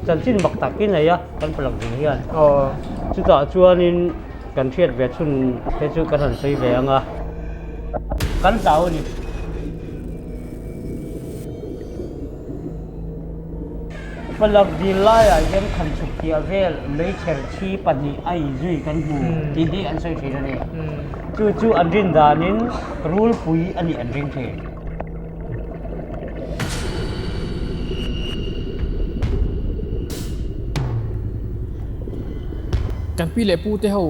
Chanchin mak tak hi nei a kan palak ding hian. Chutah chuanin kan hriat ve chhun te chu kan han sawi ve ang a. Kan hlau a ni. Palak dil laiah hian khan chhuk piah vel meichher chhi pahnih a inzui kan hmu tih hi an sawi thin a ni. Chu chu an rin danin rulpui a nih an ring thin. Kan pi leh pu te ho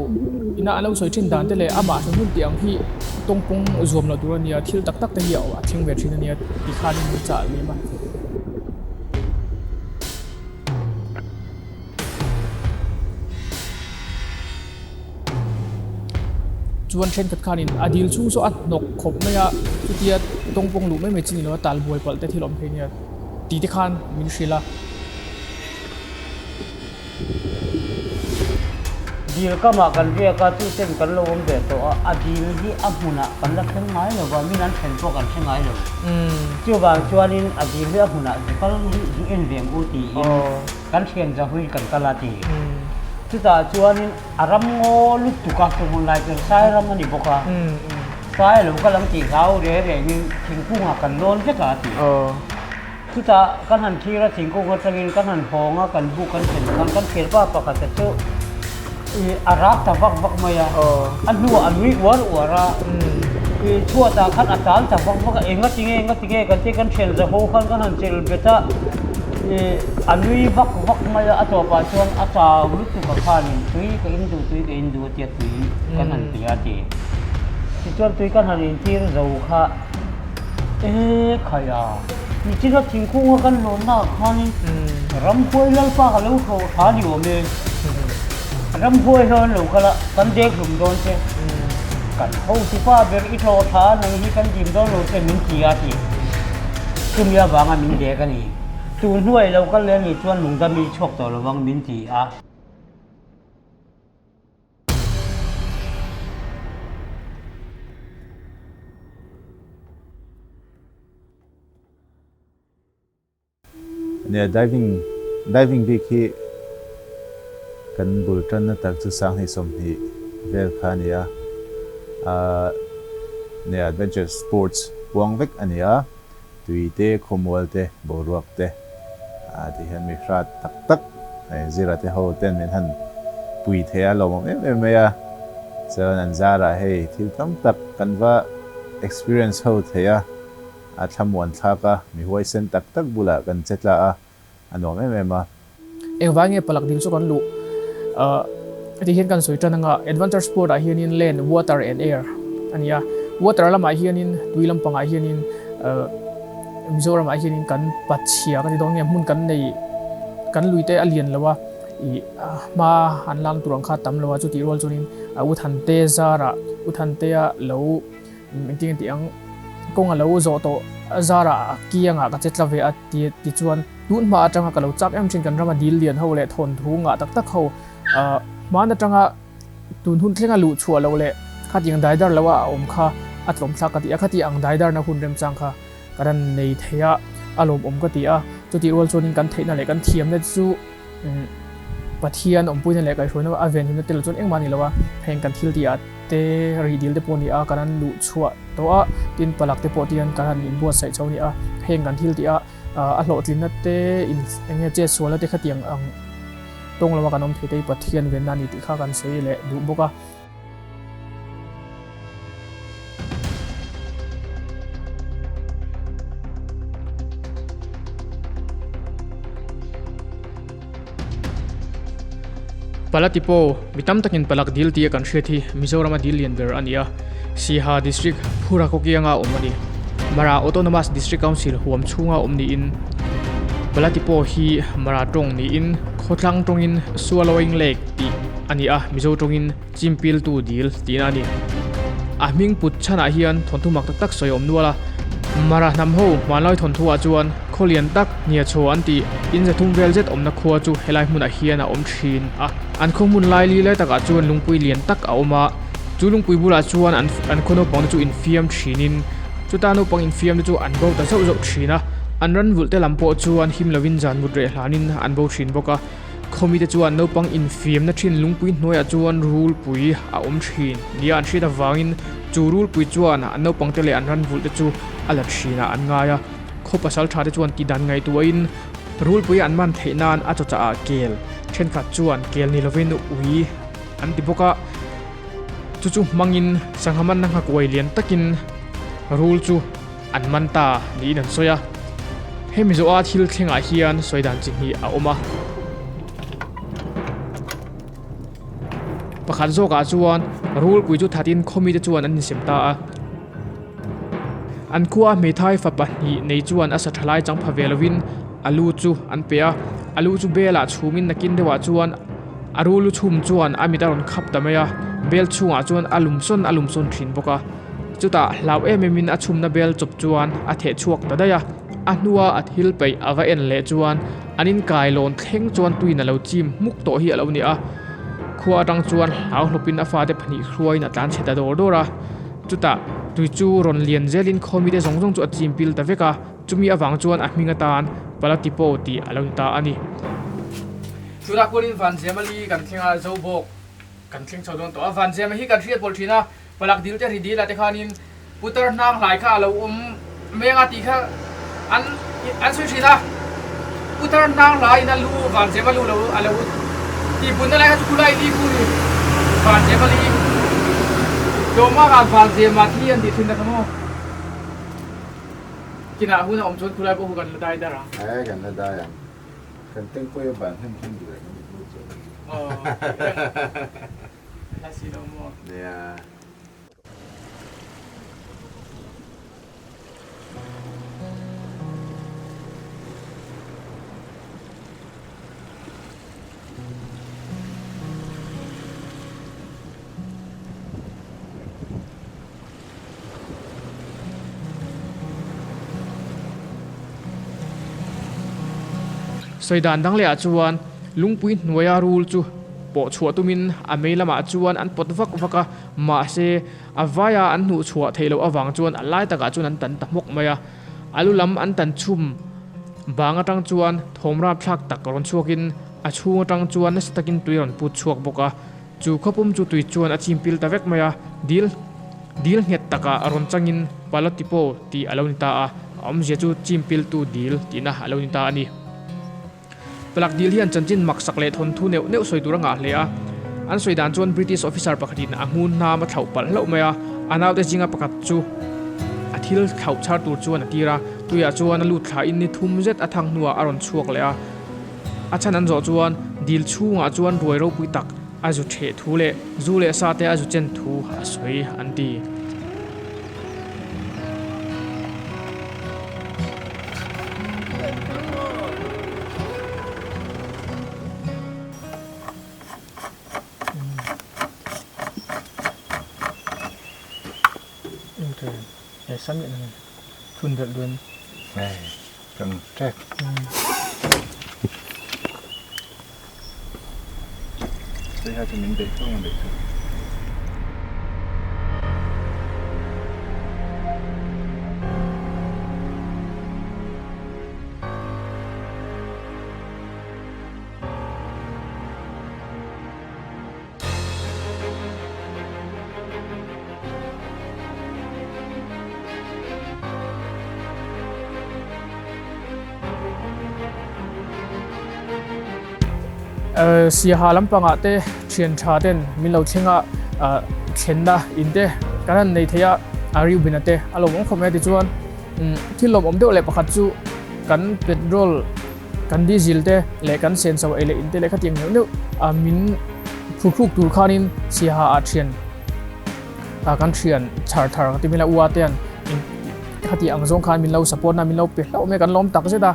ina an lo sawi thin dan te leh amah hnu hmun tih ang hi tawngpawng zuam loh tur a nia, thil tak tak te hi a thleng ve thin a nia ti khanin min chah lem a. Chuan thenkhat khanin a dil chhung chu a hnawk khawp mai a, chutia tawngpawng luh mai mai chi ni lo a tal buai palh te thil awm thei nia tih te khan min hrilh a. Dil kamah kan riak a, chu ten kan lo awm ve tawh a, a dil hi a hmunah kan la thleng ngai lo va, min an thlen pawh kan hre ngai lo. Chuvang chuanin a dil hi a hmunah zu kal zu en ve ang u tiin kan thian zahui kan kal a ti. Chutah chuanin a ram ngaw lutuk a, chu hmun lai chuan sai ram a ni bawk a, sai a lo kal ang tih hlau re rengin thingkungah kan lawn vek a a ti. Chutah kan han thlir a, thingkung atangin kan han hawng a, kan buk kan thlen khan kan thianpa pakhata chu ih a rak ta vak vak mai a, a hnuah a nui uar uar a, ih chhuatah khan a tal ta vak vak a, enga tinge enga tinge kan tih kan thian zaho khan kan han chelh bet a, ih a nui vak vak mai a, a tawpah chuan a chau lutuk a khanin tui ka in duh tui ka in duh a tia tui kan han ti a ti. Tichuan tui kan han intir zo kha. E khai a, nichina thingkung a kan lawnna ah khanin ramhuai lalpa ka lo thlawh tha ni awm e. Ramhuai hian lo kal a, kan dek hlum dawn che. Kan hotupa ber i thlawh tha nang hi kan dim dawn lo che min ti a ti. Chumi avanga min dek a ni. Tun hnuai lo kal leh a nih chuan lungdam i chhuak tawh lovang min ti a. Nia diving diving bik hi kan bul tanna tak chu sanghnih sawmhnih vel kha a ni a ahh nia adventure sports puang vek a ni a tui te khawmual te boruak te ah ti hian mi hrat tak tak zira te ho ten min han pui thei a lawmawm em em mai a chuan an zarah hei thil tam tak kan va experience ho thei a a thlamuan thlak a mi huaisen tak tak bulah kan che tla a a nuam em em a. Engvai nge palak dil chu kan luh ti hian kan sawi tan anga adventure sport ah hianin land, water and air a ni a, water lamah hianin tui lampangah hianin Mizoram ah hianin kan pachhia ka ti dawn nge hmun kan nei kan lui te a lian lo a ih hma an lang tur ang kha tam lo a chutih rual chuanin U Thante zarah U Thantea lo Engtin nge tih ang kawng a lo zawh tawh zarah a kiangah ka che tla ve a ti tichuan tun hma atanga ka lo chak em thin kan rama dil lian ho leh thawnthu ngah tak tak ho hman atanga tun hun thlenga luh chhuah loh leh khatiang daidar lo a a awm kha a tlawm thlak ka ti a khati ang daidar na hun remchang kha ka ran nei thei a a lawmawm ka ti a chutih rual chuanin kan theihna leh kan thiamna chu Pathian awmpuina leh kaihhruaina a venhimna tel chuan engmah a ni lo a, heng kan thil tih ah te rih dil te pawh a ni a, kan han luh chhuah tawh a, tin palak te pawh tihian kan han inbuatsaih chho a ni a, heng kan thil tih ah a hlawhtlinna te in eng nge chetsualna te khatiang ang tawng lo a kan awm thei te hi Pathian venna a ni tih kha kan sawi leh duh bawk a. Palatipo, mi tam takin Palak dil tia kan hriat hi Mizorama dil lian ber a ni a, Siha District, Phura Kawkianga awm a ni. Mara Autonomous District Council huam chhunga awm niin Palatipo hi Mara tawng niin khawthlang tawngin Swallowing Lake tih a ni a, Mizo tawngin Chimpiltu dil tihna a ni. A hming put chhanah hian thawnthu mak tak tak sawi a awm nual a. Mara hnam ho hmanlai thawnthuah chuan khaw lian tak Hniachhaw an tih in zathum vel zet awmna khua chu helai hmunah hian a awm thin a. An khaw hmun lai li lai takah chuan lungpui lian tak a awm a. Chu lungpui bulah chuan an an khaw naupangte chu infiam thinin chuta naupang infiamte chu an bo ta zauh zauh thin a. An ran vulh te lam pawh chuan him lovin zan mut reh hlanin an bo thin bawk a. Khawmite chuan naupang infiamna thin lungpui hnuaiah chuan rulpui a awm thin nia an hriat avangin chu rulpui chuan an naupangte leh an ran vulh te chu a la thinah an ngai a. Khaw pasal tha te chuan tihdan ngaihtuahin rulpui an man theih nan a chawchah ah kel thenkhat chuan kel ni lovin ui an ti bawk a. Chu chu hmangin sangha manna nghakuai lian takin rul chu an man ta niin an sawi a. Hemi zawha thil thlengah hian sawi dan chi hnih a awm a. Pakhat zawkah chuan rulpui chu thatin khawmite chuan an insem ta a. An khua hmeithai fa pahnih nei chuan a sa tha lai chang pha ve lovin a lu chu an pe a. A lu chu belah chhumin nakin deuhah chuan a rul lu chhum chuan a mit a rawn khap ta mai a. Bel chhungah chuan a lum sawn a lum sawn thin bawk a. Chutah hlau em emin a chhumna bel chawp chuan a theh chhuak ta daih a. A hnua a thil peih a va en leh chuan an inkai lawn thleng chuan tuin a lo chim hmuk tawh hi a lo ni a. Khua atang chuan hlau hlawpin a fate pahnih hruaiin a tlan chhe ta dawr dawr a. Chutah tui chu rawn lian zelin khawmite zawng zawng chu a chim pil ta vek a, chumi avang chuan a hming atan Palatipo tih a lo ni ta a ni. Chutah khuanin Vanzemali kan thleng a, Zobawk kan thleng chho dawn tawh a. Vanzema hi kan hriat pawlh thin a, Palak dil te ri dil ah te khanin putar hnang hlai kha a lo awm meng a tih kha an an sawi thin a, putar hnang hlai in a lu Vanzema lu lo a lo tih punna lai kha chu khulai li khu ni Vanzema li tlawma khan Vanzema thi an tih thin na kha maw kinah hun a awm chuan khulai pawh khu kan la dai dar ang. Ae kan la dai ang. Kan tengkawi a ban hnem hnem duh reng a ni chu. Aw. La si lo maw? Nia. Sawi dan dang lehah chuan lungpui hnuaia rul chu pawh chhuah tumin a mei lamah chuan an pawt vak vak a, mahse a vaia an hnuh chhuah theih loh avang chuan a lai takah chuan an tan ta hmawk mai a. A lu lam an tan chhum bang atang chuan thawm rapthlak tak rawn chhuakin a chhung atang chuan nasa takin tui rawn put chhuak bawk a. Chu khawpum chu tui chuan a chim pil ta vek mai a, dil dil nghet takah a rawn changin Palotipo tih a lo ni ta a, a awmzia chu chim piltu dil tihna a lo ni ta a ni. Palak dil hian chanchin maksak leh thawnthu neuh neuh sawi tur a ngah hle a, an sawi dan chuan British officer pakhatin a hmun hnam a thlauh palh hlauh mai a, a naute zinga pakhat chu a thil thlauh chhar tur chuan a tir a, tuiah chuan a lut thlain ni thum zet a thang hnuah a rawn chhuak leh a. A chhan an zawh chuan dil chhungah chuan ruai ropui tak a zu theh thu leh zu leh sa te a zu chen thu a sawi an ti. Kan trek. Seiha chu min beih fo ang beih chu. Siaha lampangah te thian tha ten min lo thleng a thlenna in te kan han nei thei a a riu bina te a lo awm khawp mai a tichuan thil lawmawm deuh leh pakhat chu kan petrol kan diesel te leh kan senso ei leh in te leh khatiang neuh neuh a min phuhruk tur khanin Siaha ah thian a kan thian chhar thar ka ti mai la ua te an khati ang zawng khan min lo support na min lo pe hlauh mai kan lawm tak zet a.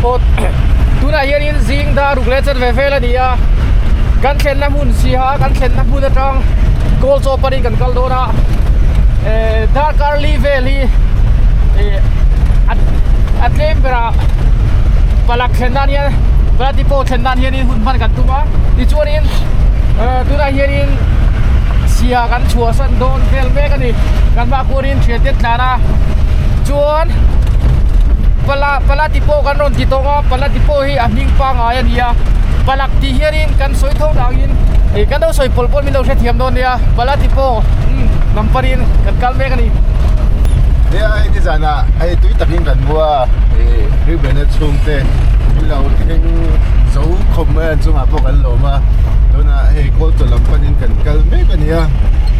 Aw tunah hianin zing dar ruk leh chet ve vel a ni a kan thlenna hmun Siaha kan thlenna hmun atang kawl chaw panin kan kal dawn a eh darkar li vel hi eh a tlem berah palak thlen nan hian palak depot thlen nan hianin hun hman kan tum a tichuanin eh tunah hianin Sia kan chhuahsan dawn vel mek a ni. Kan hma khuanin thiante tlan a chuan pala pala ti pawh kan rawn ti tawng a pala ti pawh hi a hming pangngai a ni a palak tih hianin kan sawi tho dangin ih kan lo sawi pawlh pawlh min lo hrethiam dawn nia pala ti pawh umm lam panin kan kal mek a ni. Nia hei nizanah hei tui takin kan hmu a ih Reuben-a chhungte min lo thleng zo khawp mai a chungah pawh kan lawm a tunah hei kawlchaw lam panin kan kal mek a ni a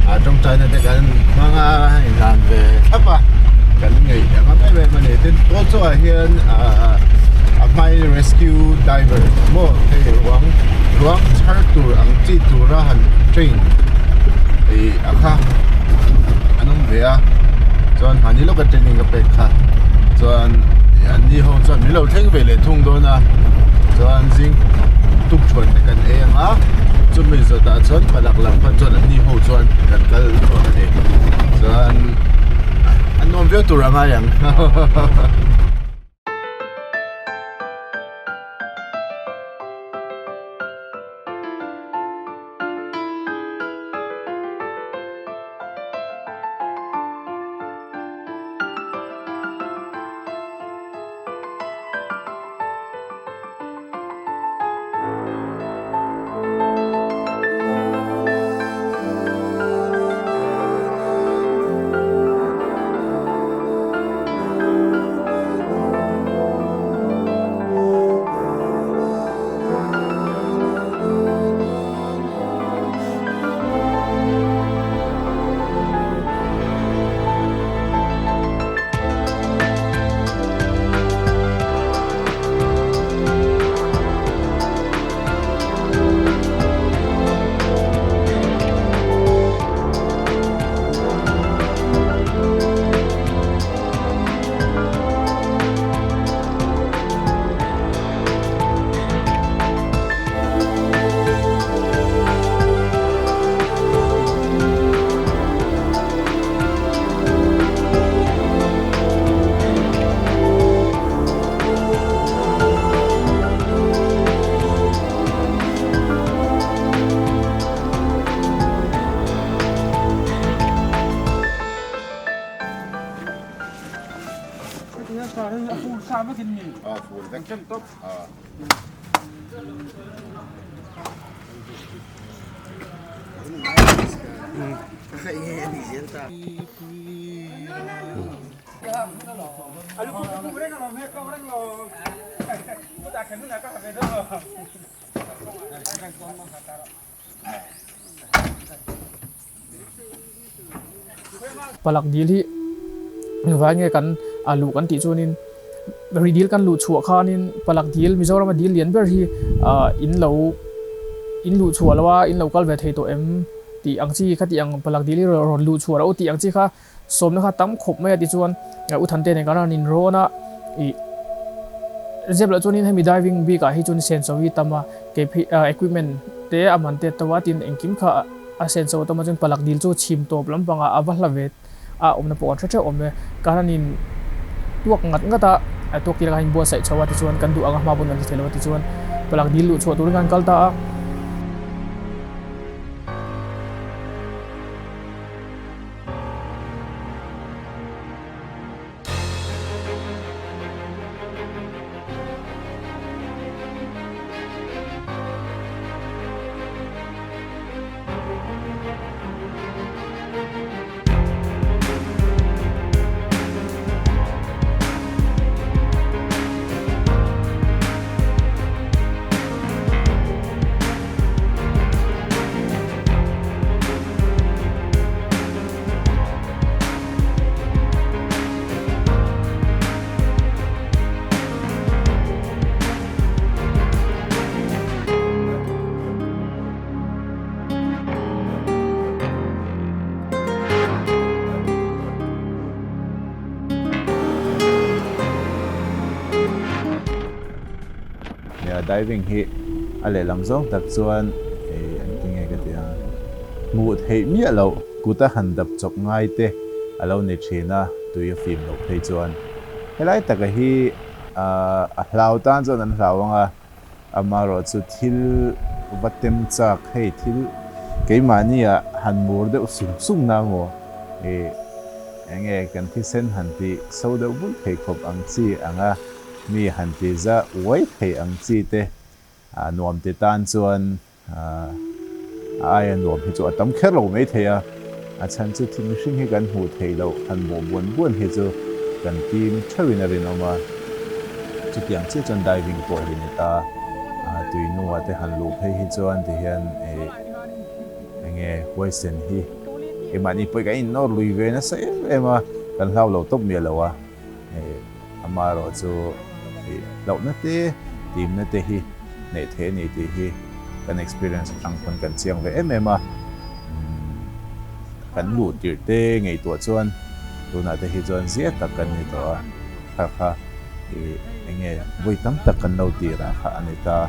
ah tawngtaina te kan hmang a hei hlan ve thlap a kan ngaih ang em em a ni tin kawlchaw ah hian ah a hmain rescue diver maw hei ruang ruang chhar tur ang chi tura han train ih a kha an awm ve a chuan mahni lawka training ka pek kha chuan an ni ho chuan min lo thleng ve leh thung dawn a chuan zing tuk thuan te kan ei ang a chumi zawtah chuan palak lam pan chuan an ni ho chuan kan kal dawn a ni chuan a nuam viau tur a ngai ang. Palak dil hi engvai nge kan a luh kan tih chuanin ri dil kan luh chhuah khanin palak dil Mizorama dil lian ber hi ah in lo in luh chhuah lo a in lo kal ve thei tawh em tih ang chi kha tih ang palak dil hi rawn luh chhuah loh tih ang chi kha Sawmna kha tam khawp mai a ti chuan U Thante nen kan rawn inrawn a, ih zep loh chuanin hemi diving bik ah hi chuan senso hi tam a, kei phei equipment te a man te to a tin engkim kha a senso a tam a chuan palak dil chu chhim tawp lampang ah a va hla ve a awmna pawh kan hre theuh awm e, kan rawn in tuak ngat ngat a, tuak tir khan inbuatsaih chho a tichuan kan duh ang a hma pawn kan ti thei lo a tichuan palak dil luh chhuah turin kan kal ta a. Nia diving hi a lehlam zawng tak chuan ih engtin nge ka ti ang hmuh theih miah loh kut a han dap chawp ngai te a lo ni thin a tui a fim loh phei chuan helai taka hi ah a hlau tan chuan an hlau ang a amaherawhchu thil va tem chak hei thil Keimahnia han mur deuh sung sung na maw i enge kan thisen han ti so deuh bul thei khawp ang chi anga mi han ti za uai thei ang chi te nuam ti tan chuan A aia nuam hi chu a tam kher lo mai thei a, a chhan chu thil mihring hi kan hmuh theih loh han bawh buan buan hi chu kan tim theuhin a rinawm a. Chutiang chiah chuan diving pawh hi ni ta, tui nuah te han luh phei hi chuan ti hian enge huaisen hi keimahni pawh kan innawr lui ve nasa em em a, kan hlau lo tawp miah lo a, Amaherawh chu hlauhna te, timna te hi neih theih a ni tih hi kan experience atang pawn kan chiang ve em em a. Kan luh tirh te ngaihtuah chuan tunah te hi chuan zia tak kan ni tawh a, kha kha eng nge vawi tam tak kan lo tir ah kha a ni ta.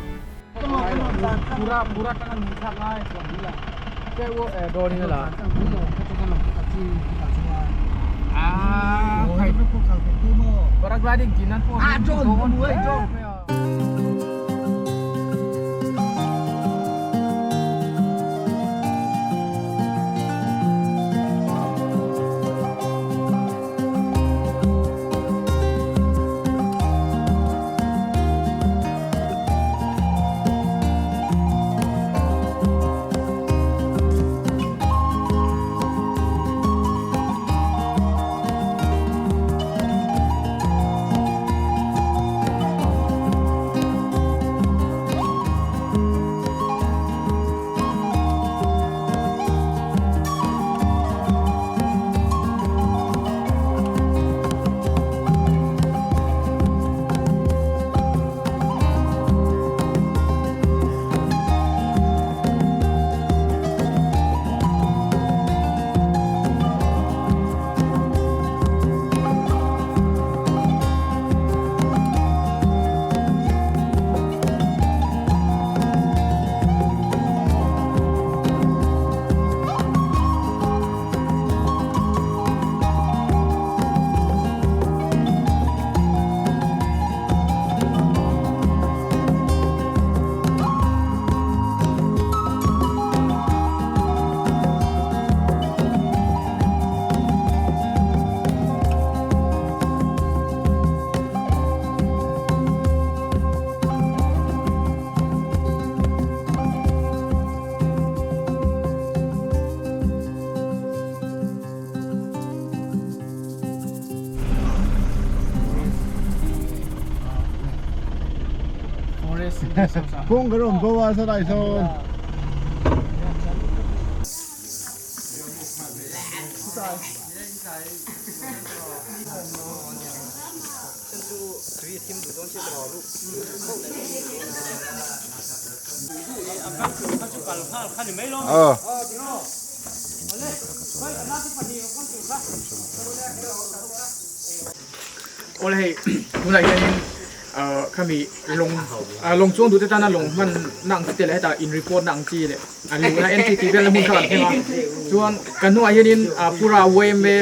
Kawng kan rawn bo a satlai sawn. Awle hei tunah hianin khami lawng lawng chuang duhte tana lawng hman na ang chi te leh hetah in report na ang chi leh an luhna entry tih velna hmun kha kan thleng a chuan kan hnungah hianin pura yma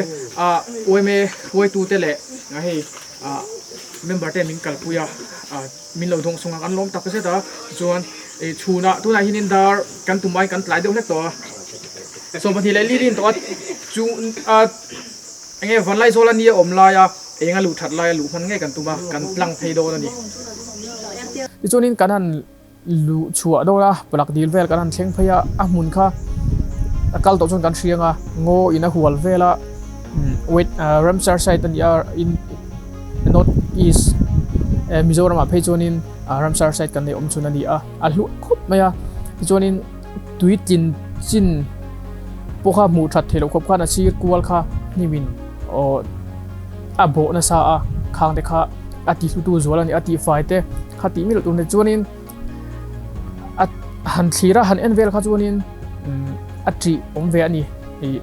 yma hruaitute leh hei member te min kalpui a. Min lo dawng sung a, kan lawm tak zet a, tichuan ih chhunah tunah hianin dar kan tum aiin kan tlai deuh hlek tawh a, 12 leh li rin tawh a, chu a eng nge Vanlaizawl a nia awm laia eng a luh that laia luh hman ngei kan tum a, kan tlang phei dawn a ni. Tichuanin kan han luh chhuah dawn a, palak dil vel kan han thleng phei a, a hmun kha a kal tawh chuan kan hriang a, ngaw in a hual vel a, wait Ramsar site a ni a in North East Mizoram ah phei chuanin Ramsar site kan nei awm chhun a ni a, a hluah khawp mai a, tichuanin tui tlin chin pawh kha hmuh that theih loh khawp khan a sir kual kha hnimin aw a bawh nasa a, khang te kha a ti hlutu zual a ni a tihfai te kha tih miloh tur ni chuanin a han thlir a han en vel kha chuanin a ṭih awm ve a ni ih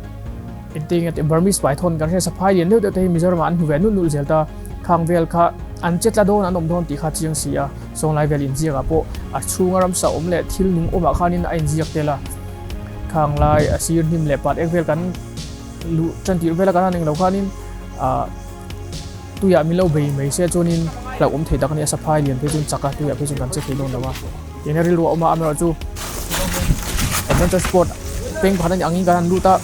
engtin nge tih Burmese Python kan hria saphai lian deuh deuh te hi Mizoram ah an hmu ve nulh nulh zel ta khang vel kha an che tla dawn an awm dawn tih kha chiang si a sawnglai vel inziak ah pawh a chhunga ramsa awm leh thil nung awm ah khanin a inziak tel a khang lai a sir hnim leh pat ek vel kan luh tan tirh vel a kan han englo khanin ah Tuiah min lo bei mai se chuanin hlauhawm thei tak a ni a, saphai lian phei chuan chak a, tuiah phei chuan kan che thei dawn lo a. Eng a rilru a awm a, amaherawhchu adventure sport peng pakhat a nih angin kan han lut a.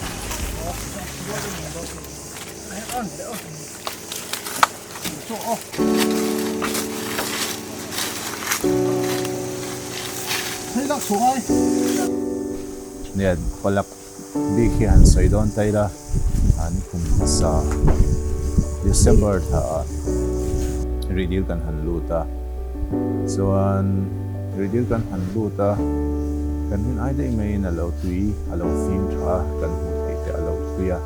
Nia palak bik hi han sawi dawn ta ila an kum hmasa December thla ah Rihdil kan han lut a chuan Rihdil kan han lut a kan rin ai daih maiin a lo tui a lo fim tha a kan hmuh theih te a lo tui a.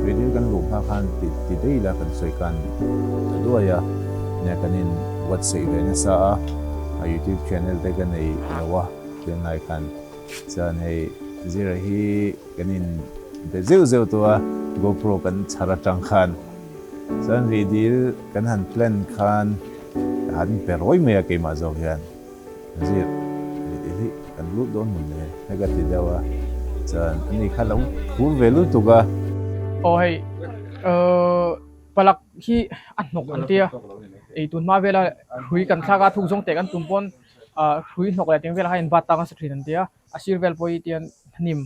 Rihdil kan luh hma khan ti ti daih ila kan sawi khan ta duai a nia kan in buatsaih ve nasa a a youtube channel te ka nei lo a tunlai khan chuan hei zira hi kan in be zeuh zeuh tawh a gopro kan chhar atang khan chuan rihdil kan han plan khan ka han pe rawi mai a keimah zawk hian. Zir rihdil hi kan lut dawn hmun le hei ka ti deuh a chuan ani kha lo phur ve lutuk a. Aw hei palak hi a hnawk an tia ei tun hma vela hrui kan thlak a thuk zawng teh kan tum pawn hrui hnawk leh teng velah khan in bat tak a sa thin an tia a sir vel pawh hi tian hnim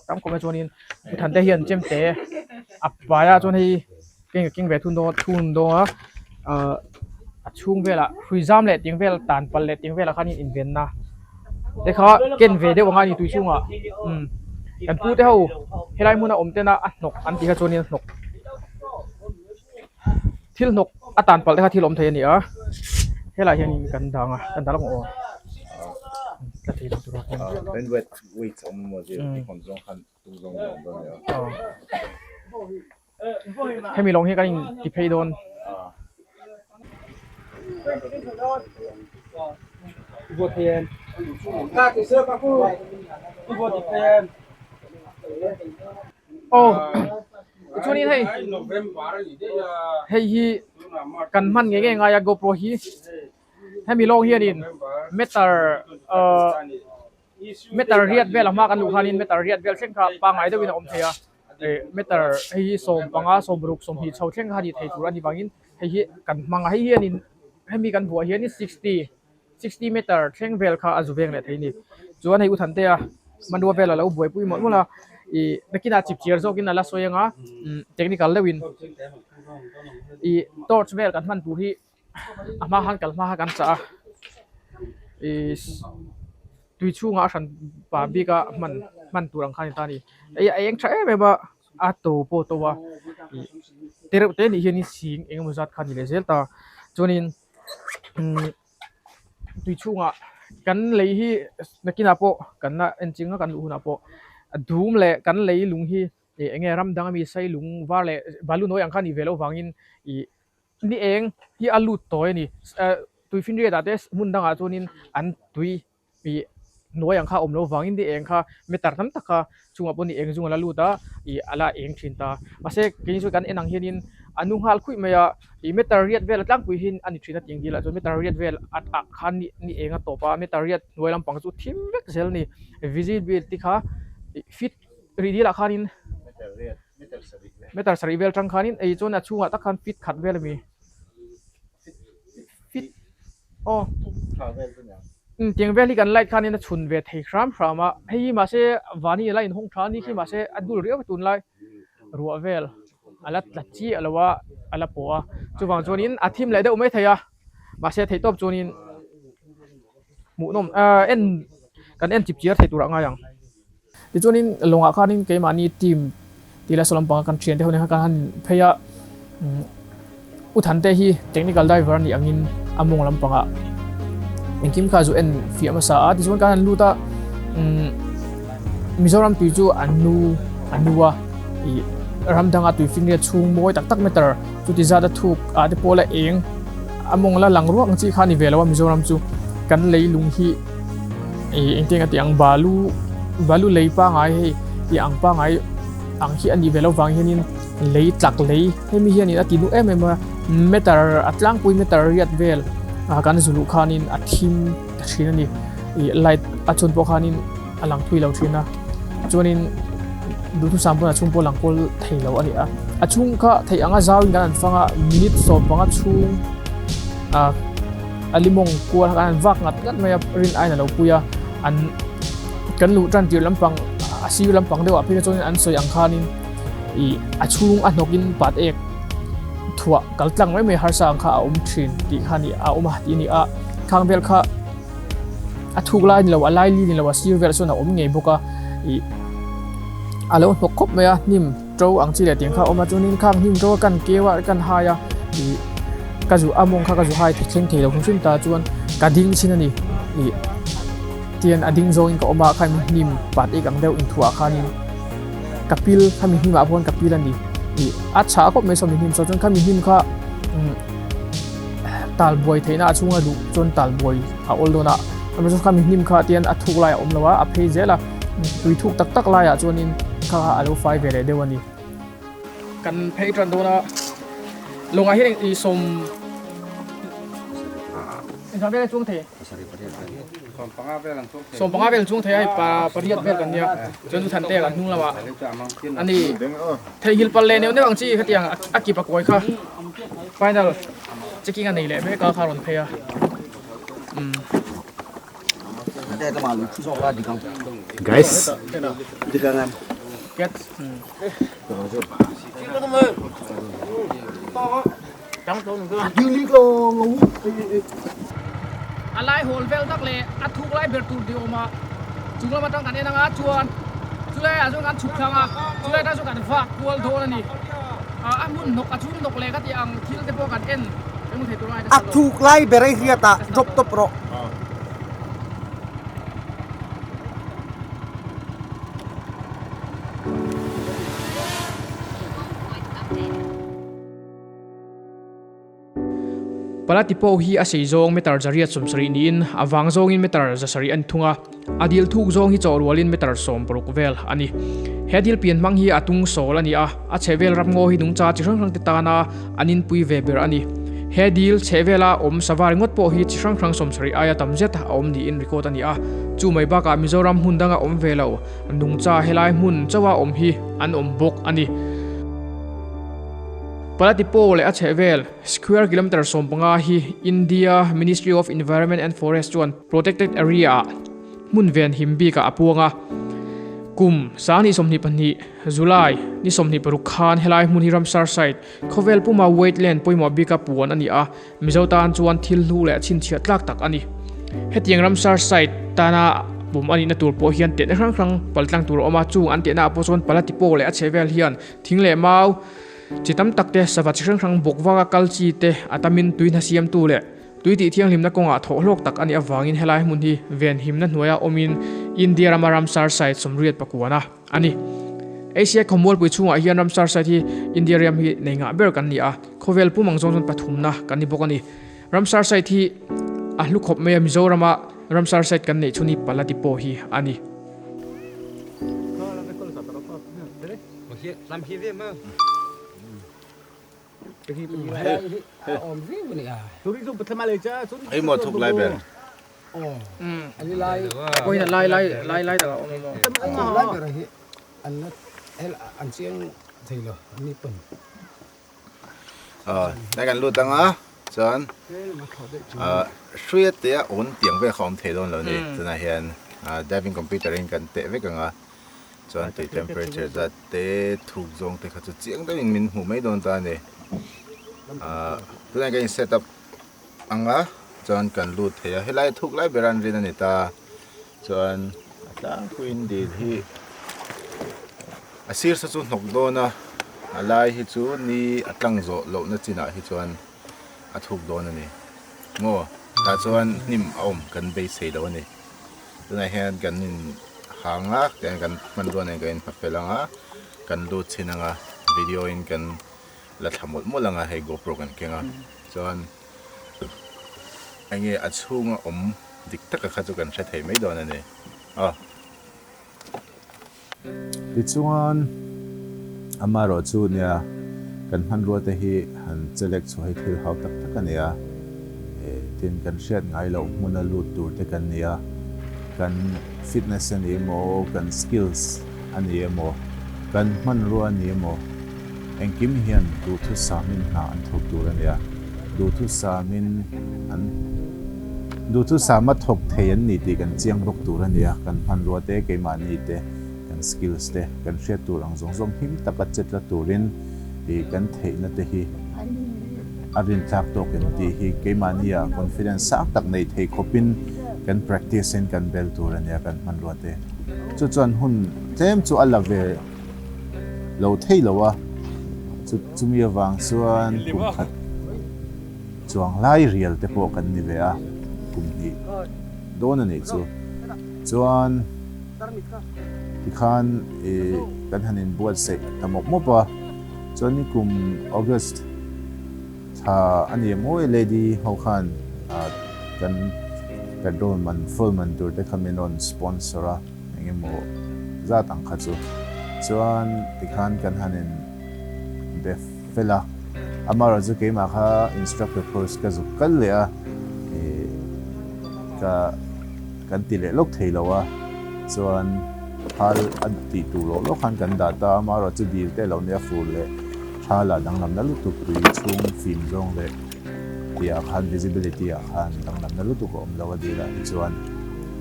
tam khawp mai chuanin thuthan te hian chem te a pai a chuan hei keng keng ve thun dawn thun dawn a ahh a chhung velah hrui zam leh teng vel tan pal leh teng velah khan invenna te kha ken ve deuh ang a ni tui chhungah umm kan pu te ho helai hmuna awm tena a hnawk an tih kha chuanin a hnawk thil hnawk a tan palh te kha thil awm thei a ni a helaiah hianin kan dang a kan dah lawk ang aw tla thei lo tur a hemi lawng hi kan in ti phei dawn. Aw chuanin hei hei hi kan hman ngei ngei ngai a GoPro hi hemi lawng hianin meter ahh meter riat vel a hma kan luh khanin meter riat vel thleng kha pangngai deuhin a awm thei a eh meter hei hi sawmpanga sawmruk sawmhnih chho thleng kha a ni thei tur a ni vangin hei hi kan hmang a hei hianin hemi kan buah hianin 60 60 meter thleng vel kha a zu veng leh thei a ni chuan hei u Thantea hmanrua vel a lo buaipui mawlh mawlh a ih nakinah chip chiar zawkin a la sawi ang a technical deuhin ih torch vel kan hman tur hi a hma khan kal hma kha kan chah a ih tui chhungah a hran pa bik a hman hman tur ang kha a ni ta a ni hei a eng tha em em a a to pawh a to a ih te reuh te nih hianin sing eng emaw zat kha a ni leh zel ta chuanin umm tui chhungah kan lei hi nakinah pawh kan la en ching a kan luh hunah pawh a dum leh kan lei lung hi ih eng nge ram dang ami sai lung var leh balu nawi ang kha a nih ve loh vangin ih Ni eng hi a lut tawi a ni. Tui finriat ah te hmun dangah chuanin an tui ih hnuai ang kha a awm loh vangin ni eng kha meter tam tak kha chungah pawh ni eng zung a la lut a, ih a la eng thin ta. Mahse kei chu kan en ang hianin a nu nghal khuih mai a, ih meter riat vel a tlangpui hi a ni thin a tih ang dilah chuan meter riat vel a ah khan ni eng a tawp a, meter riat hnuai lampang chu thim vek zel a ni. Visibility kha ih fit rih dilah khanin. Meter sarih vel tang khanin ei chuan a chhungah tak khan fit khat vel a mi fit aw um tiang vel hi kan light khanin a chhun ve thei hram hram a hei hi mahse vani a la inhawng tha a ni khi mahse a dul riau tunlai ruah vel a la tla chiah lo a a la pawh a chuvang chuanin a thim leh deuh mai thei a mahse theih tawp chuanin hmuhnawm ah en kan en chip chiar thei turah ngai ang. Tichuanin lawngah khanin keimahni team tih leh saw lampanga kan thiante ho nen khan kan han phei a, U Thante hi technical diver a nih angin a mawng lampangah engkim kha zu en fiah hmasa a, tichuan kan han lut a, Mizoram tui chu an nu a nu a, ih ram danga tui finriat chhung mawi tak tak meter chuti zat a thuk ah te pawh la eng a mawng la lang ruak ang chi kha a ni ve lo a Mizoram chu kan leilung hi. Ih engtin a tih ang balu balu lei pangai hei tih ang pangai ang hi a nih ve loh vang hianin lei tlak lei hemi hianin a ti duh em em a meter a tlangpui meter riat vel ah kan zu luh khanin a thim ta thin a ni ih light a chhun pawh khanin a lang thui lo thin a chuanin duhthusam pawn a chhung pawh a lang kawl thei lo a ni a a chhung kha theih anga zauin kan han fang a minute 15 chhung ah. A limawng kual kha an vak ngat ngat mai a rin aiin a lo pui a an kan luh tan tir lampang a sir lampang deuhah phei kha chuanin an sawi ang khanin ih a chhung a hnawkin pat ek thuah kal tlang mai mai harsa ang kha a awm thin tih kha ni a awm a tih a ni a, khang vel kha a thuk lai ni lo a lai li ni lo a sir velah chuan a awm ngei bawk a ih a lo hnawk khawp mai a hnim to ang chi leh tiang kha a awm a chuanin khang hnim to a kan keu a kan hai a ih ka zu a mawng kha ka zu hai thleng thei lo hrim hrim ta chuan ka ding chin a ni ih tian a ding zawngin ka awm a khami hnim pat ek ang deuh inthuah khanin ka pil khami hnimah pawh ka pil a ni ih a chhah khawp mai sawmi hnim saw chuan khami hnim kha tal buai theihna a chhunga duh chuan tal buai a awl dawn a amaherawhchu khami hnim kha tian a thuk laiah a awm lo a a phei zel a tui thuk tak tak laiah chuanin kha kha a lo fai ve leh deuh a ni. Kan phei tan dawn a lawngah hian ih sawm engzah vel a chuang thei sawm panga vel chuang thei a hei pa pariat vel kan nia chuan chu Thantea kan hnung lamah a ni theihnghilh palh leh neuh neuh ang chi khatiang a kip a kawi kha final checking a nei leh mek a kha a rawn phei a umm. Guys. A lai hawl vel tak leh a thuk lai ber tur ti awm a, chung lam atang kan en anga chuan chulai ah chuan kan chhuk thlang a, chulai atang chuan kan vak kual dawn a ni. A hmun hnawk a chhung hnawk leh ka tih ang thil te pawh kan en eng thei tur a ngai A thuk lai ber ei hriat ah drop tawp rawh. Palati pawh hi a sei zawng meter zariat 70 niin a vang zawngin meter 700 a ni thung a, a dil thuk zawng hi chawh rualin meter 60 vel a ni. He dil pian hmang hi a tung sawl a ni a, a chhehvel ramngaw hi nungcha chi hrang hrang te tana an inpui ve ber a ni. He dil chhehvela awm sava ringawt pawh hi chi hrang hrang 70 aia tam zet a awm niin record a ni a, chu mai bakah Mizoram hmun danga awm ve lo nungcha helai hmun chauha awm hi an awm bawk a ni. Palatipo leh a chhehvel square kilometer 15 hi India Ministry of Environment and Forest chuan protected area ah hmun ven him bikah a puang a. Kum 2022 July ni 26 khan helai hmun hi Ramsar Site khawvel puma wetland pawimawh bika puan a ni a, Mizo tan chuan thil hlu leh chhinchhiah tlak tak a ni. Hetiang Ramsar Site tana pum a nihna tur pawh hian tehna hrang hrang paltlang tur a awm a, chung an tehna ah pawh chuan Palatipo leh a chhehvel hian thing leh mau, Chi tam tak te, sava chi hrang hrang bawk vaka kal chi te a tamin tui hna siamtu leh tui tih thianghlimna kawngah thawh hlawk tak a nih avangin helai hmun hi venhimna hnuaia awmin India rama Ramsar Site 89 a ni. Asia khawmualpui chhungah hian Ramsar Site hi India ram hi nei ngah ber kan ni a, khawvel pum ang zawng chuan pathumna kan ni bawk a ni. Ramsar Site hi a hlu khawp mai a, Mizorama Ramsar Site kan neih chhun hi Palati pawh hi a ni. Ei maw thuk lai ber. Nai kan lut anga chuan hruia te a awn tiang vel kha awm thei dawn lo ni tunah hian diving computer in kan teh vek anga chuan tui temperature zat te thuk zawng te kha chu chiang deuhin min hmuh mai dawn ta a ni tunah hian kan in set up anga chuan kan lut thei a helai thuk lai ber an rin a ni ta chuan a tlangpuiin dil hi a sir sa chu hnawk dawn a a lai hi chu ni a tlang zawh lohna chinah hi chuan a thuk dawn a ni maw tah chuan hnim a awm kan beisei lo a ni tunah hian kan in hang a tiang kan hmanrua nen kan inhma fel ang a kan lut chhin ang a video in kan la thla mawlh mawlh ang a hei GoPro kan keng a chuan enge a chhunga awm dik taka kha chu kan hre thei mai dawn a ni aw. Tichuan amaherawh chu nia kan hmanrua te hi han chelek chhuah hi thil hau tak tak a ni a, tin kan hriat ngai loh hmuna lut tur te kan ni a, kan fitness a ni emaw, kan skills a ni emaw, kan hmanrua a ni emaw, engkim hian duhthusamin hna an thawk tur a ni a, duhthusamin an duhthusama thawk thei an ni tih kan chiang bawk tur a ni a, kan hmanrua te keimahni te kan. kan skills te kan hriat tur ang zawng zawng him taka chetla turin ih kan theihna te hi a rintlak tawk em tih hi keimahnia confidence sang tak nei thei khawpin kan practice in kan bel tur a nia kan hmanrua te. Chu chuan hun tlem chu a la ve lo thei lo a, chu chumi avang chuan kum khat chuang lai rial te pawh kan ni ve a, kum hnih dawn a nih chu. Chuan tikhan ih kan han inbuatsaih ta mawp mawp a, chuan nikum August thla a ni mawi lady ho khan kan petrol man fuel man tur te kha min rawn sponsor a, eng emaw zat ang kha chu. Chuan tikhan kan han in be fel a, amaherawhchu chu keimah kha instructor course ka zuk kal leh a, ih ka. Kan ti leh lawk thei lo a, chuan phal a tih tur lawk lawk khan kan dah ta a, amaherawh chu dil te lo nia fur leh tha lah danglamna lutuk tui chhung fim zawng leh tih ah khan visibility ah khan danglamna lutuk a awm lo a dil ah hi chuan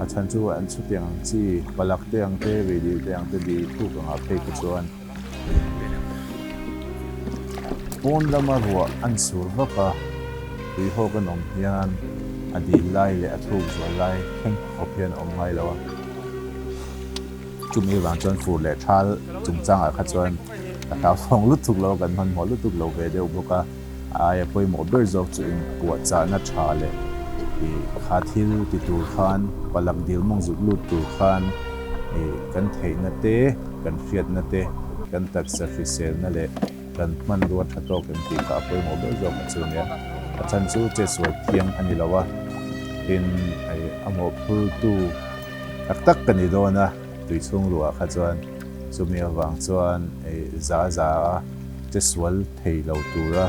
a chhan chu an chutiang ang chi palak te ang te rih dil te ang te dil thuk ang ah phei kha chuan Pawn lama ruah an sur vak a, tui hawk an awm hian a dil lai leh a thuk zual lai thleng khawp hian a awm ngai lo a. Chumi avang chuan fur leh thal chungchangah kha chuan ka hlauthawng lutuk lo a, kan hmanhmawh lutuk lo ve deuh bawk a. A aia pawimawh ber zawk chu inpuahchahna tha leh ih kha thil ti tur khan palak dil mawng zuk lut tur khan ih kan theihna te, kan hriatna te, kan taksa hriselna leh kan hmanrua tha tawk em tih kha a pawimawh ber zawk a chu nia. A chhan chu chetsual thiang a ni lo a, tin a mawhphurtu tak tak ka ni dawn a, tui chhung luhah kha chuan chumi avang chuan za za a chetsual thei lo tura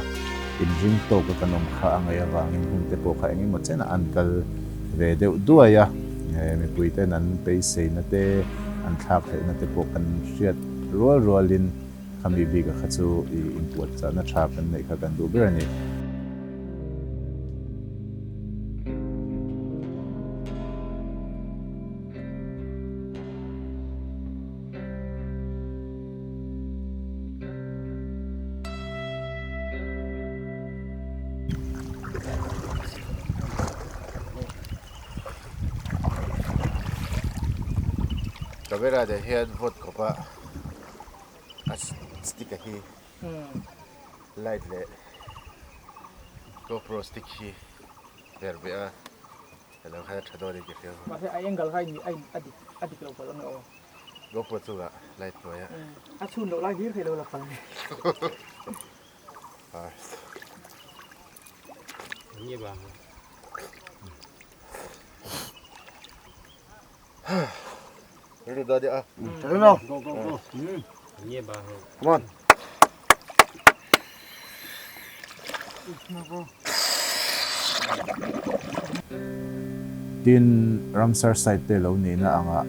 inring tawka kan awm kha a ngaih avangin hun te pawh kha eng emaw chenah an kal ve deuh duai a, mipuiten an beiseina te, an thlak theihna te pawh kan hriat rual rualin khami bika kha chu i inpuahchahna tha kan neih kha kan duh ber a ni. Camera te hian vawt khawp a a stick a hi light leh GoPro stick hi her ve a helo khan a tha dawn in ka hria. Mahse a angle kha a dik a dik lo palh ang e aw. GoPro chungah light hnuai a. A chhun loh lai hlir thei lo la palh ang e. Come on. Tin, Ramsar site te lo nihna anga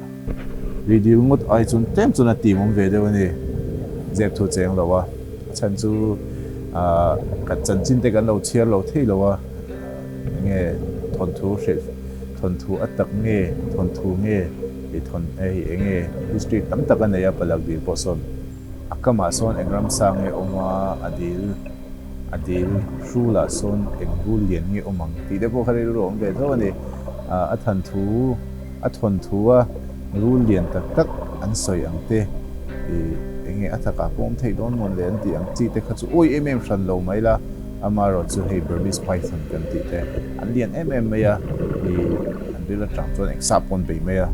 ridil ngawt ai chuan tlem chuan a tim awm ve deuh a ni. Zep thu cheng lo a, a chhan chu kan chanchin te kan lo chhiar lo thei lo a, enge thawnthu hrilh thawnthu a tak nge thawnthu nge tih thawn hei enge history tam tak a nei a palak dil pawh sawn a kamah sawn eng ramsa nge awm a, a dil a dil hrulah sawn eng rul lian nge awm ang tih te pawh kha rilru a awm ve tho a ni. A thanthu a thawnthu a rul lian tak tak an sawi ang te ih eng nge a takah pawh awm theih dawn mawn le an tih ang chi te kha chu awi em em hran lo mai la, amaherawh chu hei Burmese python kan tih te an lian em em mai a, ih an ril atang chuan eng sap pawn bei mai a,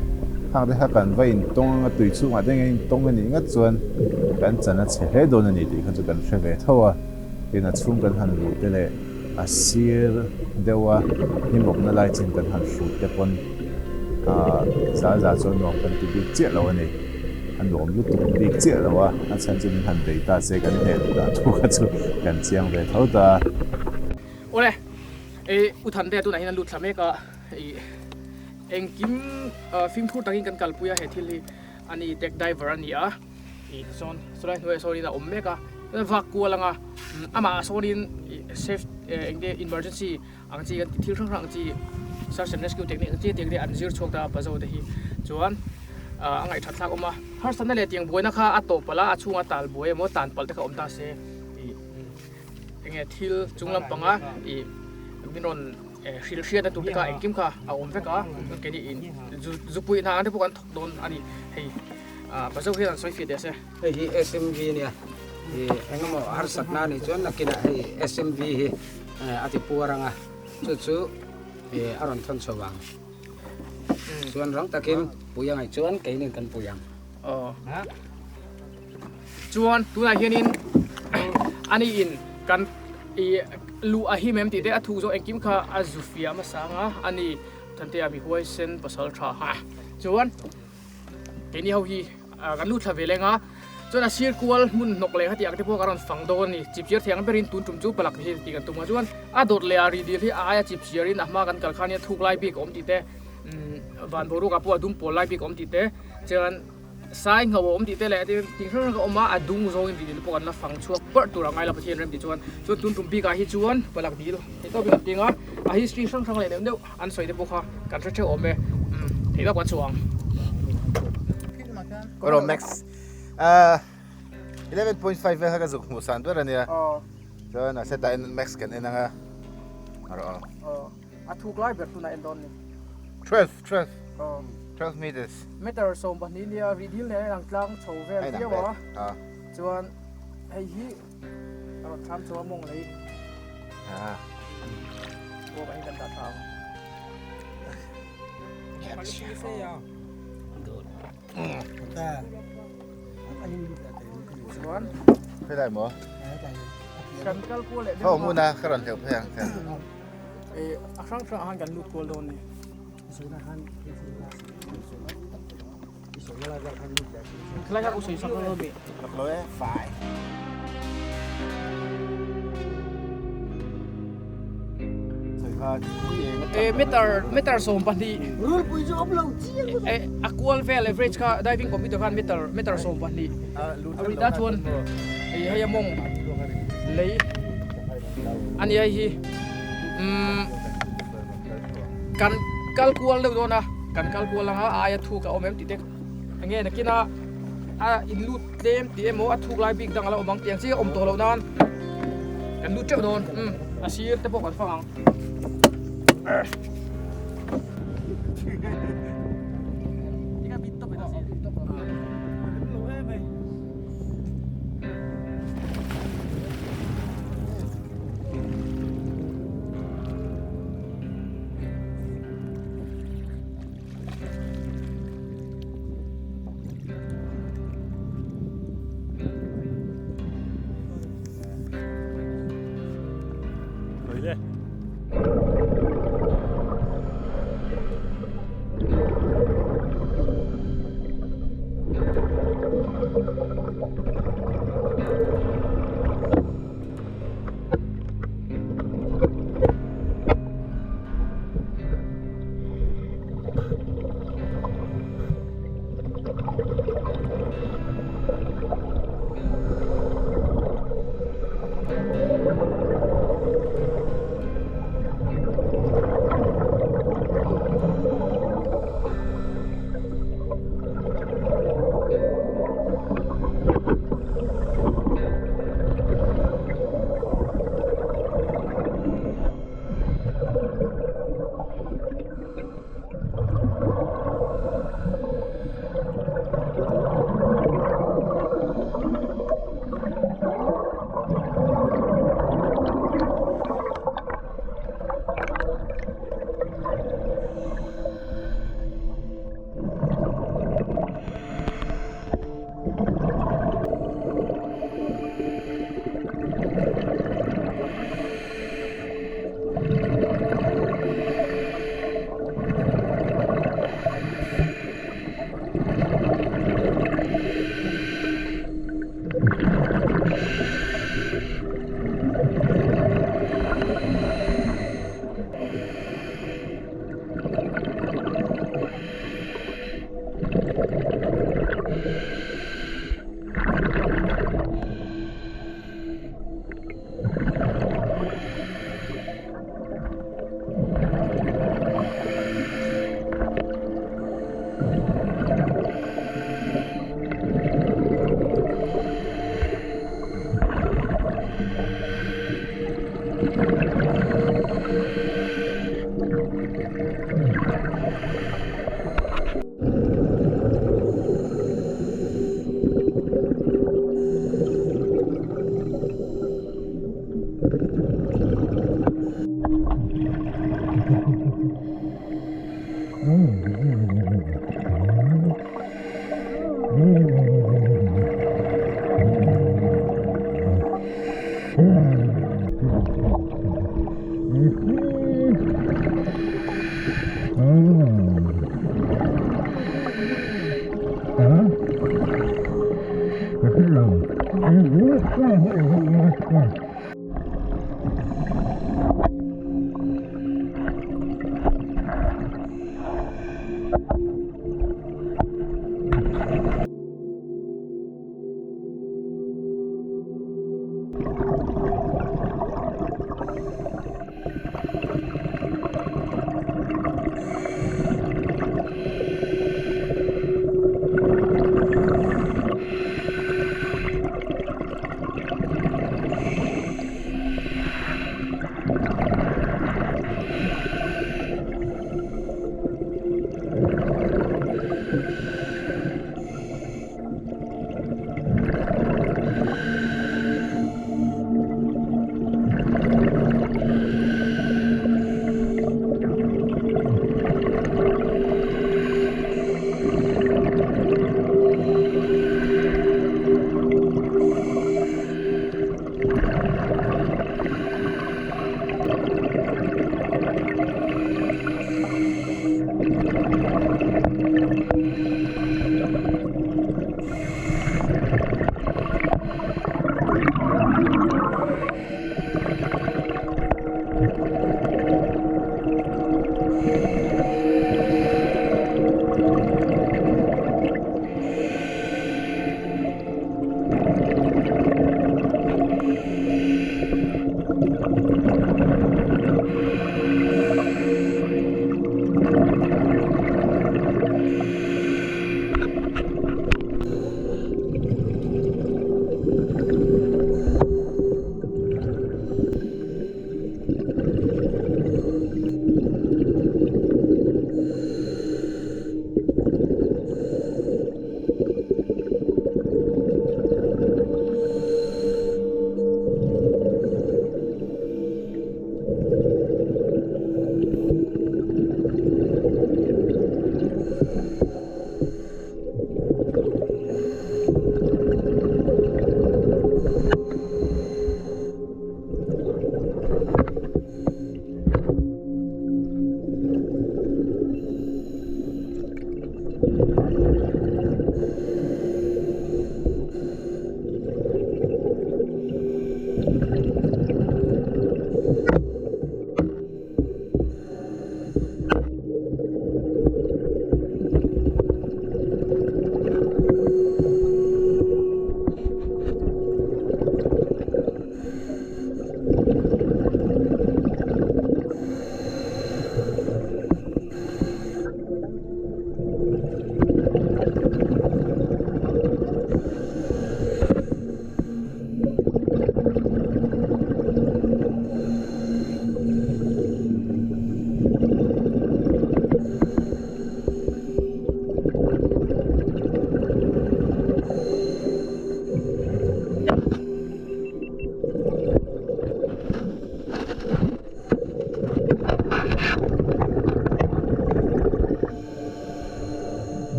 khang te kha kan va intawng anga tui chhungah te engin intawng a nih ngat chuan kan chan a chhe hle dawn a ni tih kha chu kan hre ve tho a, tin a chhung kan han luh te leh a sir deuh a hnimawpna lai chin kan han hrut te pawn ah za za chuan nuam kan ti bik chiah lo a ni. A nuam lutuk bik chiah lo a, a chhan chu min han bei ta se kan hneh loh dan thu kha chu kan chiang ve tho ta. Awle, i U Thante tunah hian a lut thla mek a, i engkim fimkhur takin kan kalpui a he thil hi a ni tech diver a ni a, i sawn sawlai hnuaiah sawnin a awm mek a, vak kual anga amah sawnin safe engte emergency ang chi kan ti thil hrang hrang ang chi search and rescue technique ang chi tiang te an zir chhuak ta a pazo te hi chuan. a ngaihthat thlak awm a. Harsatna leh tiang buaina kha a tawp palh a, a chhunga tal buai emaw tan palh te kha awm ta se ih enge thil chung lampanga ih min rawn hrilh hriatna tur te kha engkim kha a awm vek a, chuan keini in zupui hna ang te pawh kan thawk dawn a ni hei Pazo hian an sawi fiah teh se. Hei hi SMV nia ih engemaw harsatna anih chuan nakinah hei SMV hi a ti puar ang a, chu chu ih a rawn thawn chho vang. Chuan rang takin pui angaih chuan keinin kan pui ang. Aw. Chuan tunah hianin ani in kan i luh a him em tih te a thuk zawk engkim kha a zu fiah hmasa ang a, ani Thantea mi huaisen pasal tha ha. Chuan keini ho hi kan lut thla ve leng a, chuan a sir kual hmun hnawk leh khati ang te pawh ka rawn fang dawn a ni. Chipchiar thei ang berin tun tum chu palak hi tih kan tum a, chuan a dawt leh a ri dil hi a aia chipchiarin a hma kan kal khan hian thuk lai bik a awm tih te, van boruak ah pawh a dum pawl lai bik a awm tih te, chuan sai ngho a awm tih te leh tin hrang hrang a awm a, a dung zawngin ri dil pawh kan la fang chhuak parh tur a ngai lo Pathian rem tih chuan, chuan tun tum bikah hi chuan palak dil theih tawpin an ting a, a history hrang hrang leh neuh neuh an sawi te pawh kha kan hre theuh awm e, theih tawp kan chhuah ang. Rawh Max 11.5 vel kha ka zuk hmuh san ber ania chuan a setah en Max kan en anga rawh aw a thuk lai ber tunah en dawn ni 12 12 12 meters meter 12 nia ri dil nen a inang tlang chho vel viau a chuan hei hi A rawn thlam chu a mawng lei. Ah. Aw kan kan dah tha ang. Chuan. Phei lai maw? Kan kal kual leh deuh. Ho muna ka rawn hleuh phei ang ten. Eh a hrang hrang ah khan kan lut kual dawn ni. Khlai kha usui sak lo mi. Lo e fai. E meter meter 12. Rul pui chu awm lo chiang. E a kual vel average kha diving computer khan meter meter 12. A ta chuan e hei a mawng lei ani hei hi um kan kal kual deuh dawn a kan kal kual anga a aia thuk a awm em tih te enge nakin a a in lut tlem tih emaw a thuk lai bik dang a lo awm ang tih ang chi a awm tawh loh nan kan lut teuh dawn umm a sir te pawh kan fang ang.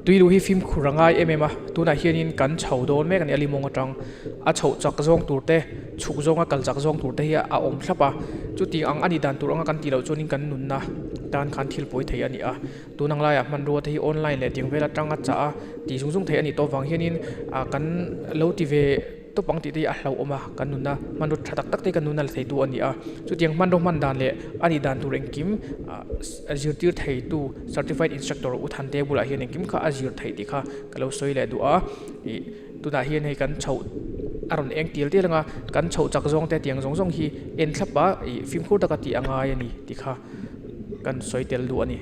Tuilu hi fimkhur a ngai em em a, tunah hianin kan chho dawn mek a ni a limawng atang a chhoh chak zawng tur te chhuk zawnga kal chak zawng tur te hi a awm thlap a, chuti ang a ni dan tur anga kan tih loh chuanin kan nunna tan khan thil pawi thei a ni a. Tun ang laiah hmanrua te hi online leh tiang vel atanga chah a tih zung zung theih a nih tawh vang hianin ah kan lo ti ve tawp ang tih te hi a hlauhawm a, kan nunna hmanraw tha tak tak te hi kan nunna la theitu a ni a, chutiang hmanraw hman dan leh a nih dan tur engkim ah zirtir theitu certified instructor U Thante bulah hian engkim kha a zir theih tih kha ka lo sawi leh duh a, ih tunah hian hei kan chhoh a rawn eng tial tial ang a, kan chhoh chak zawng te tiang zawng zawng hi en thlap a ih fimkhur taka tih a ngai a ni tih kha. Kan sawi tel duh a ni.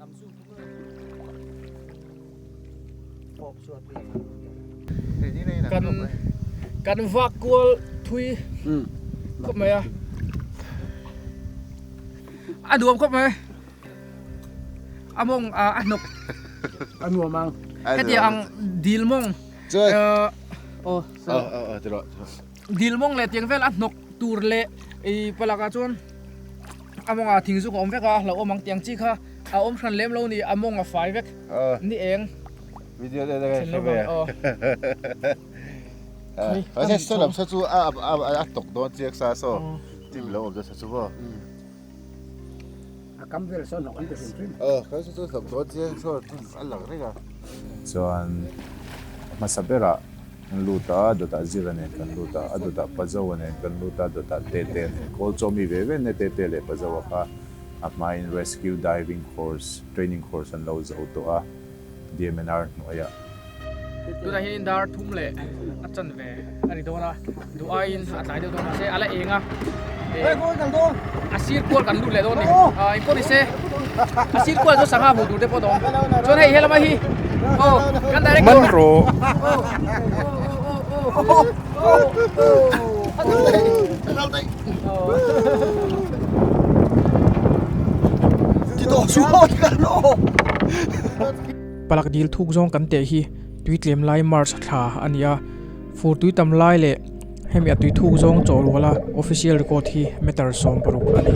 Kan kan vak kual thui khawp mai a. A nuam khawp mai. A mawng a hnawk. A nuam ang. Heti ang dil mawng. Aw. Dil mawng leh tiang vel a hnawk tur leh i palakah chuan a mawngah thing zuk a awm vek a, a hlauhawm ang tiang chi kha a awm hran lem lo ni, a mawng a fai vek ni eng. Video te ka hre ve. A se saw lam saw chu a a tawk dawn chiak sa saw tim lo awm dawn sa chu maw. A kam vel saw hnawk an ti hrim hrim. Aw kan saw chu hnawk dawn chiang saw a lang reng a. Chuan hmasa berah Kan lut a, dawtah Zira nen kan lut a, a dawtah Pazawa nen kan lut a, dawtah Tete nen. Kawl chawmi ve ve nge Tete leh Pazawa kha a hmain Rescue Diving Course, Training Course an lo zo tawh a, DMNR hnuaiah. Tunah hian dar thum leh a chanve a ni dawn a, duh aiin a tlai deuh dawn mahse a la eng a, a sir kual kan lut leh dawn a ni. Engpawh ni se a sir kual chu sangha hmuh tur te pawh an awm. Chuan hei helama hi aw kan director Man rawh. Palak dil thuk zawng kan teh hi tui tlem lai March thla a ni a, fur tui tam lai leh Hemi a tui thuk zawng chaw ruala official record hi meter 60 a ni.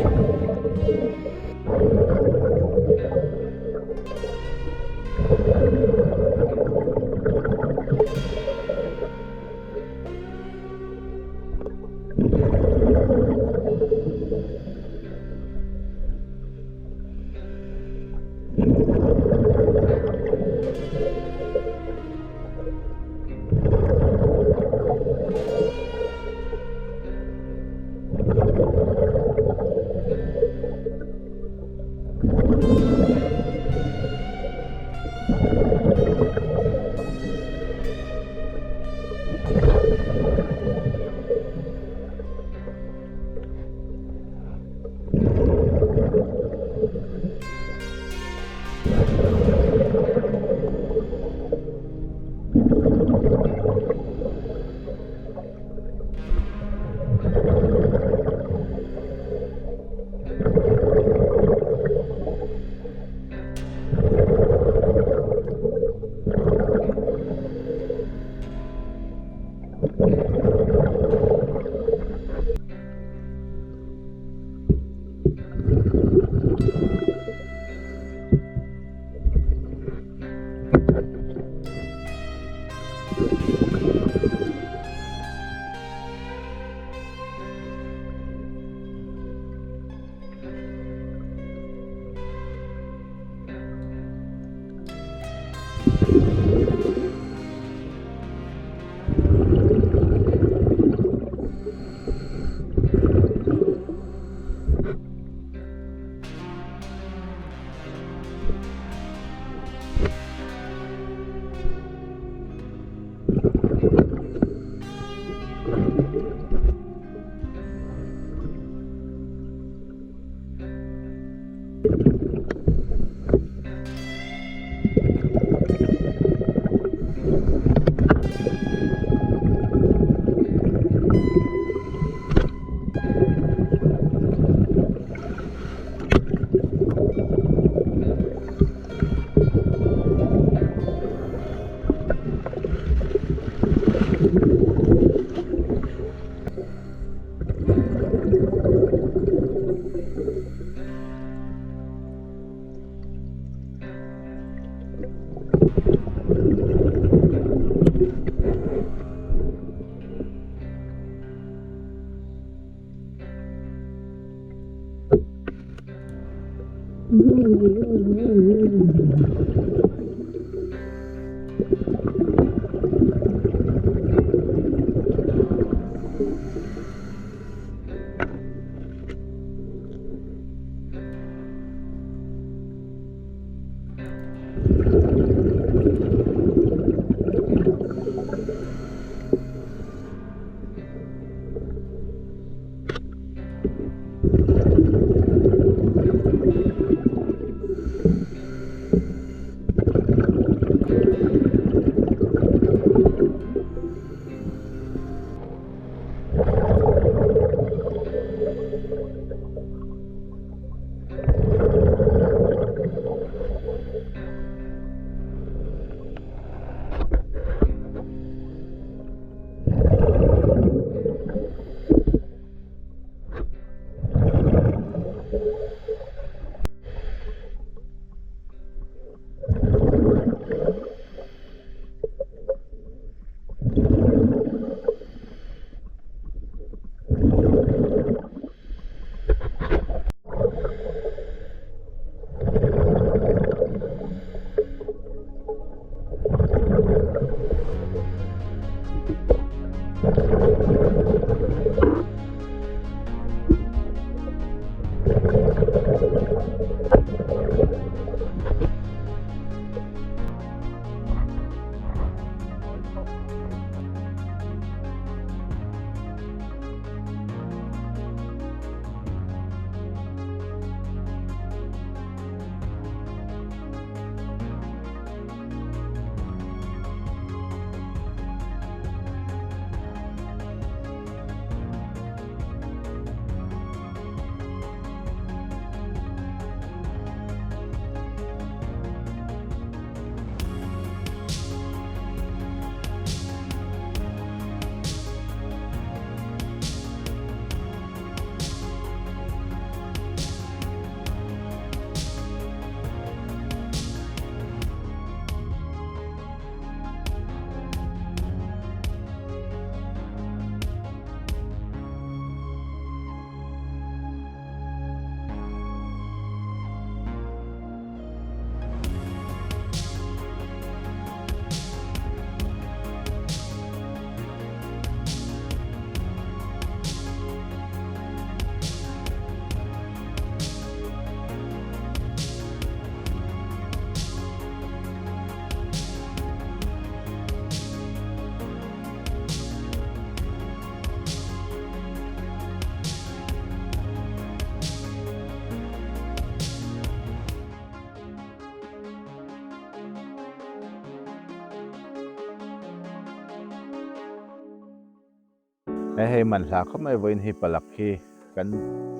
He hei man hla khawp mai vawiin hi palak hi kan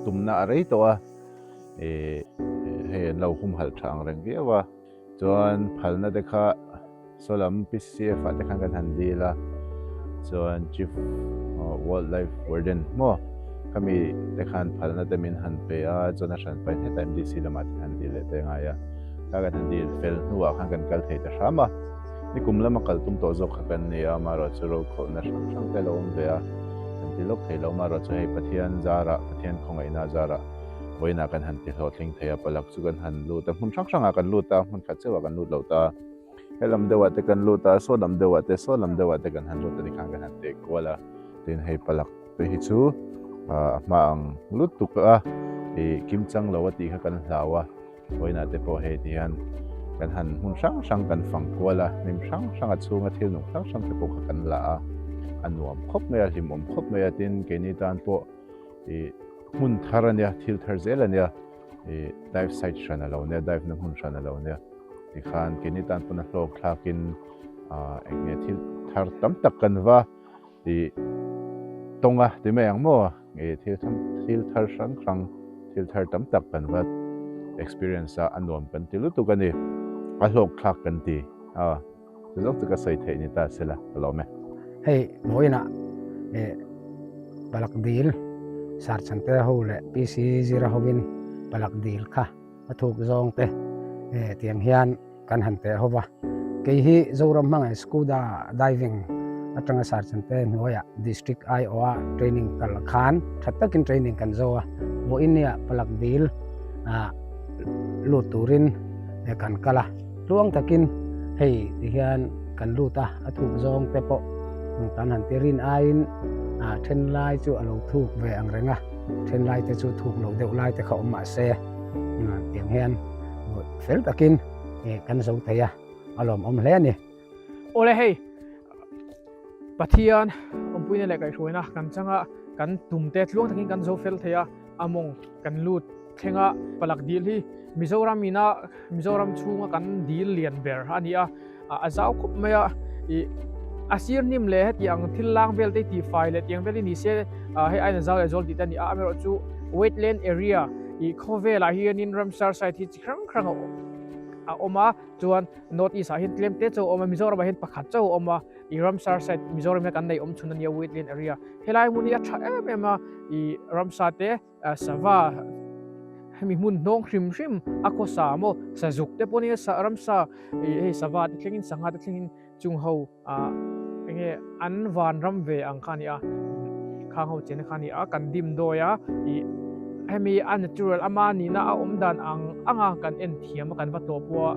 tumna a rei tawh a, ih hei an lo humhalh tha ang reng viau a, chuan phalna te kha saw lam PCF ah te khan kan han dil a, chuan Chief Wildlife Warden maw khami te khan phalna te min han pe a, chuan a hran pahin hetah MDC lamah te khan dil leh te a ngai a, kha kan han dil fel hnuah khan kan kal thei ta hram a. Ni kum lama kal tum tawh zawk kha kan ni a, amaherawhchu rokhawlhna hrang hrang te a lo awm ve a, kan ti lawk thei lo. Amaherawhchu hei Pathian zarah, Pathian khawngaihna zarah vawiinah kan han ti hlawhtling thei a, palak chu kan han lut a, hmun hrang hrangah kan lut a, hmun khat cheuhah kan lut lo ta. Helam deuhah te kan lut a, saw lam deuhah te, saw lam deuhah te kan han lut a tikhan kan han teh kual a, tin hei palak te hi chu a hma ang lutuk a, ih kimchang lo a tih kha kan hlau a. Vawiinah te pawh hei ti hian kan han hmun hrang hrang kan fang kual a, hnim hrang hrang a chhunga thil nung hrang hrang te pawh kha kan la a, a nuam khawp mai a, hlimawm khawp mai a, tin keini tan pawh ih hmun thar a nia, thil thar zel a nia, ih dive site hran a lo nia, dive na hmun hran a lo nia, tikhan keini tan pawn a hlawk thlakin ah eng nge thil thar tam tak kan va ih tawng a ti mai ang maw? Nge thil thil thar hrang hrang, thil thar tam tak kan va experience a, a nuam kan ti lutuk a ni. A hlawk thlak kan ti a, chu zawk chu ka sawi theih ni ta sela ka lawm e. Hei vawiinah eh Palak Dil Sarchante ho leh PC Zira hovin Palak Dil kha a thuk zawng te eh tiang hian kan han teh ho va. Kei hi Zoram hmangaih Skoda Diving atanga Sarchante hnuaiah District aiawha training kal khan tha takin training kan zo a. Vawiin nia Palak Dil ah lut turin kan kal a. Tluang takin hei ti hian kan lut a, a thuk zawng te pawh kan han ti rin aiin then lai chu a lo thuk ve ang reng a, then lai te chu thuk lo deuh lai te kha awm mahse tiang hian fel takin kan zo thei a, a lawmawm hle a ni. Awle hei, Pathian awmpuina leh kaihhruaina kan changa kan tumte tluang takin kan zo fel thei a, a mawng kan lut thleng a, Palak dil hi Mizoram ina Mizoram chhunga kan dil lian ber a ni a, a zau khawp mai a, ih a sir hnim leh heti ang thil lang vel te tih fai leh tiang vel hi ni se hei aiin a zau leh zawl tih te a ni a, amaherawhchu wetland area ih khawvelah hianin Ramsar site hi chi hrang hrang a awm a, chuan North East ah hian tlem te chauh a awm a, Mizoram ah hian pakhat chauh a awm a, ih Ramsar site Mizoram hian kan neih awm chhun a nia wetland area helai hmun hi a tha em em a, ih ramsa te sava hemi hmun hnawng hrim hrim a khawsa maw sazuk te pawh nia ramsa ih hei sava te thlengin sangha te thlengin chung ho ah enge an van ram ve ang kha a ni a khang ho chena kha a ni a kan dim dawi a ih hemi a natural ama nihna a awm dan ang anga kan en thiam a kan va tlawh pawh a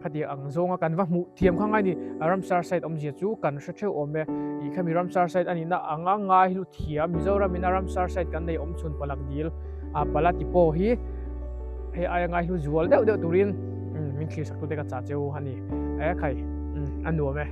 Khatiang ang zawnga kan va hmuh thiam kha ngai ni. Ramsar site awmzia chu kan hre theuh awm e. Ih khami Ramsar site a nihna anga ngai hlu thiam Mizoram ina Ramsar site kan nei awm chhun Palak dil a pala ti pawh hi hei aia ngai hlu zual deuh deuh turin min thlir sak tute ka chah cheu a ni. E khai a nuam e.